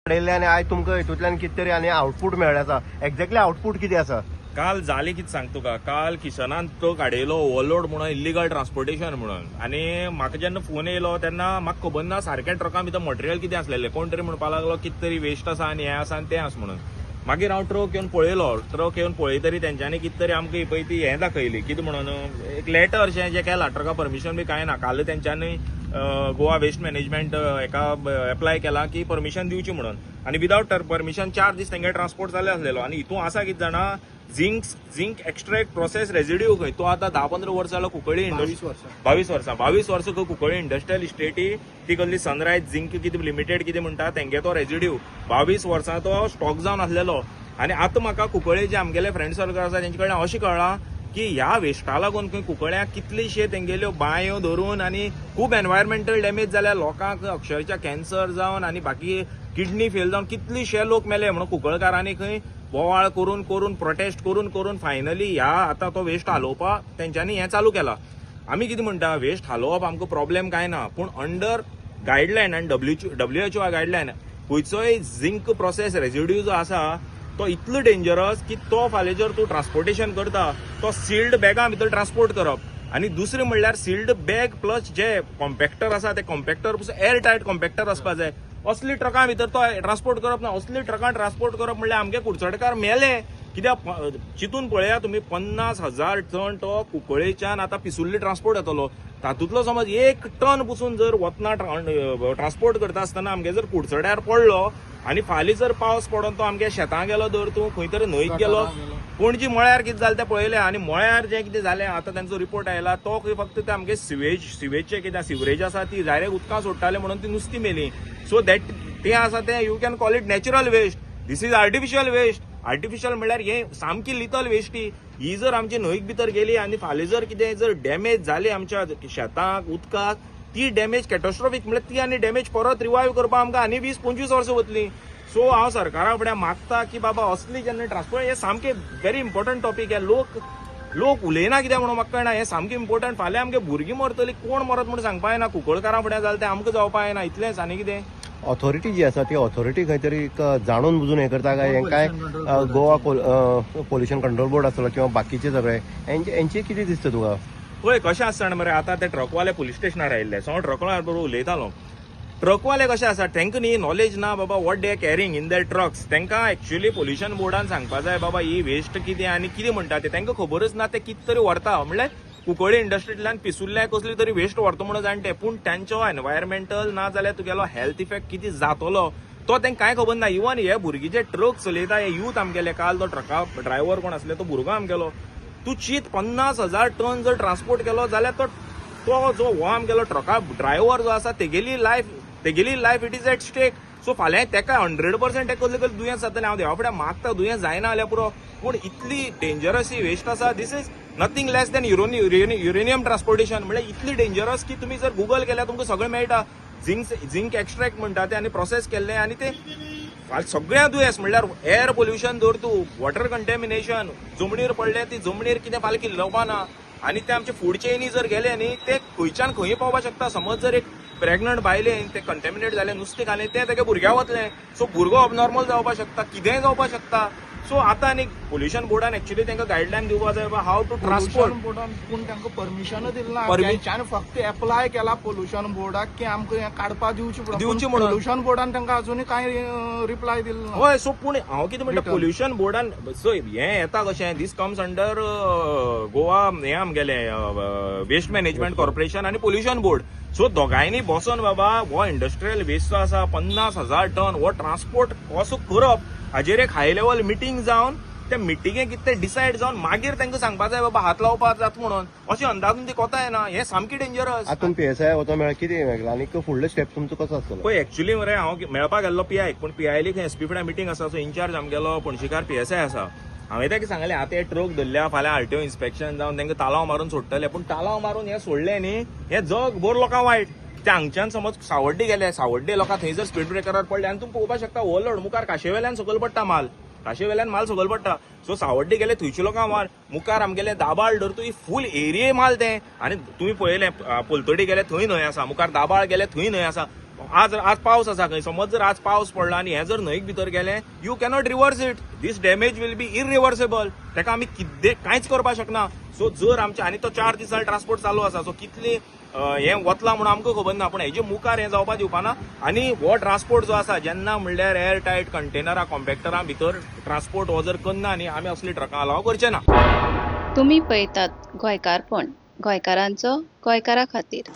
काडिल्ले आनी आयज तुमकां हितूंतल्यान कितें तरी आनी आउटपूट मेळ्ळें आसा. एक्झॅक्टली आउटपूट कितें आसा? काल जालें कितें सांग तुका, काल किशनान ट्रक हाडयलो ओवरलोड म्हणून, इल्लिगल ट्रान्सपोर्टेशन म्हणून. आनी म्हाका जेन्ना फोन येयलो तेन्ना म्हाका खबर ना सारकें ट्रका भितर मटेरियल कितें आसलेलें. कोण तरी म्हणपाक लागलो कितें तरी वेस्ट आसा आनी हें आसा आनी तें आसा म्हणून. मागीर हांव ट्रक येवन पळयलो. ट्रक येवन पळयतरी तेंच्यांनी कितें तरी आमकां पळय ती हें दाखयली, कितें म्हणून एक लेटर शें जें केलां, ट्रका परमिशन बी कांय ना. काल तेंच्यांनी गोवा वेस्ट मॅनेजमेंट हेका एप्लाय केलां की परमिशन दिवची म्हणून, आनी विदावट परमिशन 4 दीस तेंगे ट्रान्सपोर्ट जालें आसलेलो. आनी हितून आसा कितें जाणा, झिंक एक्स्ट्रॅक्ट प्रोसेस रेजिड्यू खंय तो आतां 10-15 वर्सां जालो कुंकळ्ळी इंडस्ट्री, 22 वर्सां, 22 वर्सां खंय कुंकळ्ळी इंडस्ट्रियल इस्टेटी ती कसली सनरायज झिंक कितें लिमिटेड कितें म्हणटा तेंगे तो रेजिड्यू 22 वर्सां तो स्टॉक जावन आसलेलो. आनी आतां म्हाका कुंकळ्ळे जे आमगेले फ्रेंड सर्कल आसा तेंचे कडल्यान अशें कळ्ळां की ह्या वेस्टा लागून खंय कुंकळ्याक कितलीशे तेंगेल्यो बांयो धरून आनी खूब एनवायरमेंटल डॅमेज जाल्या, लोकांक अक्षरशा कॅन्सर जावन आनी बाकी किडनी फेल जावन कितलीशे लोक मेले. म्हणून कुंकळकारांनी खंय बोवाळ करून करून प्रोटेस्ट करून करून फायनली ह्या आतां तो वेस्ट हालोवपाक तेंच्यांनी हें चालू केलां. आमी कितें म्हणटा, वेस्ट हालोवप आमकां प्रॉब्लेम कांय ना, पूण अंडर गायडलायन आनी WHO guideline खंयचोय झिंक प्रोसेस रेजिड्यू जो आसा तो इतलो डेंजरस की तो फाल्यां जर तूं ट्रान्सपोर्टेशन करता तो सिल्ड बॅगां भितर ट्रान्सपोर्ट करप. आनी दुसरें म्हणल्यार सिल्ड बॅग प्लस जे कॉम्पॅक्टर आसा ते कॉम्पॅक्टर पसून एअर टायट कॉम्पॅक्टर आसपा जाय. असली ट्रकां भितर तो ट्रान्सपोर्ट करप ना. असली ट्रकां ट्रान्सपोर्ट करप म्हणल्यार आमगे कुडचडकार मेले. कित्याक चिंतून पळया तुमी, 50,000 टन तो कुंकळ्ळेच्यान आतां पिसुर्ले ट्रान्सपोर्ट जातलो. तातूंतलो समज 1 टन पसून जर वतना ट्रान्सपोर्ट करता आसतना आमगे जर कुडचड्यार पडलो आनी फाल्यां जर पावस पडोन तो आमगे शेतां गेलो, धर तूं खंय तरी न्हंयक गेलो, पणजी मळ्यार कितें जालें तें पळयलें. आनी मळ्यार जें कितें जालें आतां तेंचो रिपोर्ट आयला तो खंय फक्त ते आमगे सिवेजचें कितें सिवरेज आसा ती डायरेक्ट उदकां सोडटाले म्हणून ती नुस्तीं मेलीं. सो that तें आसा तें you can call it natural waste, this is artificial waste. Artificial म्हणल्यार हें सामकी लिथल वेस्टी. ही जर आमची न्हंयक भितर गेली आनी फाल्यां जर कितें जर डॅमेज जाली आमच्या शेताक उदकाक, ती डॅमेज कॅटस्ट्रॉफीक म्हणल्यार ती आनी डॅमेज परत रिवायव करपाक आमकां आनी 20-25 वर्सां वतलीं. सो हांव सरकारा फुडें मागता की बाबा असली जेन्ना ट्रान्सपोर्ट हें सामकें व्हेरी इम्पॉर्टंट टॉपीक. हें लोक उलयना कित्याक म्हणून म्हाका कळना. हें सामकें इम्पॉर्टंट. फाल्यां आमगे भुरगीं मरतलीं, कोण मरत म्हणून सांगपा येना. कुंकळकारां फुडें जालें तें आमकां जावपा येना. इतलेंच आनी कितें. ऑथॉरिटी जी आसा ती ऑथॉरिटी खंय तरी जाणून बुजून हें करता काय हें काय गोवा पोल्युशन कंट्रोल बोर्ड आसतलो किंवा बाकीचे सगळे हेंचे कितें दिसता तुका? पळय कशें आसता मरे, आतां ते ट्रकवाले पुलीस स्टेशनार आयिल्ले, सो हांव ट्रकवाल्या बरोबर उलयतालो. ट्रकवाले कशे आसा तांकां न्ही नॉलेज ना बाबा what they are carrying in their trucks. तांकां एक्चुअली पोल्युशन बोर्डान सांगपा जाय बाबा ही वेस्ट कितें आनी कितें म्हणटा ते, तांकां खबरच ना. ते कितें तरी व्हरता म्हणल्यार कुंकळ्ळी इंडस्ट्रींतल्यान पिसुल्ल्या कसली तरी वेस्ट व्हरता म्हणून जाण ते, पूण तांचो एनवायरमेंटल ना जाल्यार तुगेलो हेल्थ इफेक्ट कितें जातलो तो तांकां कांय खबर ना. इवन हे भुरगे जे ट्रक चलयता हे यूथ आमगेले, काल तो ट्रका ड्रायव्हर कोण आसले तो भुरगो आमगेलो, तूं चीत 50,000 टन जर ट्रान्सपोर्ट केलो जाल्यार तो जो हो आमगेलो ट्रका ड्रायव्हर जो आसा तेगेली life it is at stake. So फाल्यां तेका 100% तेका कसलें कसलें दुयेंस जातलें. हांव देवा फुडें मागता दुयेंस जायना जाल्यार पुरो, पूण इतली डेंजरस ही वेस्ट आसा. This is nothing less than uranium transportation. म्हणल्यार इतली डेंजरस की तुमी जर गुगल केल्यार तुमकां सगळें मेळटा. झिंक एक्स्ट्रॅक्ट म्हणटा ते आनी प्रोसेस केल्लें आनी ते सगळ्या दुयेंस म्हणल्यार एअर पोल्युशन धर तूं, वॉटर कंटेमिनेशन, जमनीर पडलें ती जमनीर कितें फाल्यां किल्लोवपा ना. आनी ते आमचे फूड चेनी जर गेले न्ही ते खंयच्यान खंय पावपाक शकता. समज जर एक प्रेग्नंट बायलेन ते कंटेमिनेट जालें नुस्तें खालें तें तेगे भुरग्याक वतलें, सो भुरगो अबनॉर्मल जावपाक शकता, कितेंय जावपाक शकता. सो आतां आनी पोल्युशन बोर्डान एक्चुअली तांकां गायडलायन दिवपाक जाय हाव टू ट्रान्सपोर्ट. बोर्डान पूण तांकां परमिशनूच दिलें ना. तेंच्यांनी फक्त एप्लाय केला पोल्युशन बोर्डाक की आमकां हें काडपाक दिवचें म्हणून. पोल्युशन बोर्डान तांकां अजुनूय कांय रिप्लाय दिलो ना. हय, सो पूण हांव कितें म्हणटा पोल्युशन बोर्डान सो हें येता कशें, these comes under Goa हें आमगेलें वेस्ट मॅनेजमेंट कॉर्पोरेशन आनी पोल्युशन बोर्ड. सो दोगांयनी बसोन बाबा हो इंडस्ट्रियल वेस्ट जो आसा 50,000 टन हो ट्रान्सपोर्ट कसो करप हाजेर एक हाय लेवल मिटींग जावन ते मिटिंगेक कितें तें डिसायड जावन मागीर तांकां सांगपा जाय बाबा हात लावपाक जाता म्हणून. अशें अंदाजून ती कोता येना, हें सामकें डेंजरस. आतां तुमी PSI वचोन मेळ्ळा कितें आनी फुडले स्टेप तुमचो कसो आसतलो? पळय एक्चुअली मरे हांव मेळपाक गेल्लो PI, पूण PI खंय SP फुडें मिटींग आसा, सो इन्चार्ज आमगेलो पणशीकार PSI आसा. हांवें ताका सांगलें आतां हे ट्रक धरल्या फाल्यां RTO inspection जावन तांकां तालांव मारून सोडटले, पूण तालांव मारून हें सोडलें न्ही हें जगभर लोकांक वायट. ते हांगच्यान समज सावड्डे गेले, सावड्डे लोकां थंय जर स्पीड ब्रेकरार पडले आनी तुमी पळोवपाक शकता ओवरलोड मुखार काशेवेल्यान सकयल पडटा माल, काशेवेल्यान माल सकयल पडटा. सो सावड्डे गेले थंयचे लोकांक माल, मुखार आमगेले दाबाळ धर तूं फूल एरिये माल तें. आनी तुमी पळयलें पलतडी गेले थंय न्हंय आसा, मुखार दाबाळ गेले थंय न्हंय आसा. आज आज पावस आसा खंय, समज जर आज पावस पडला आनी हें जर न्हंयक भितर गेलें, you cannot reverse it. This damage will be irreversible. ताका आमी कितें कांयच करपाक शकना. सो जर आमचे आनी तो 4 दीस जाले ट्रान्सपोर्ट चालू आसा, सो कितली हें वतलां म्हणून आमकां खबर ना, पूण हेजे मुखार हें जावपा दिवपा ना. आनी हो ट्रान्सपोर्ट जो आसा, जेन्ना म्हणल्यार एअर टायट कंटेनरां कॉम्पॅक्टरां भितर ट्रान्सपोर्ट हो जर करना न्ही, आमी असली ट्रकां अलाव करचे ना. तुमी पळयतात गोंयकारपण, गोंयकारांचो गोंयकारा खातीर.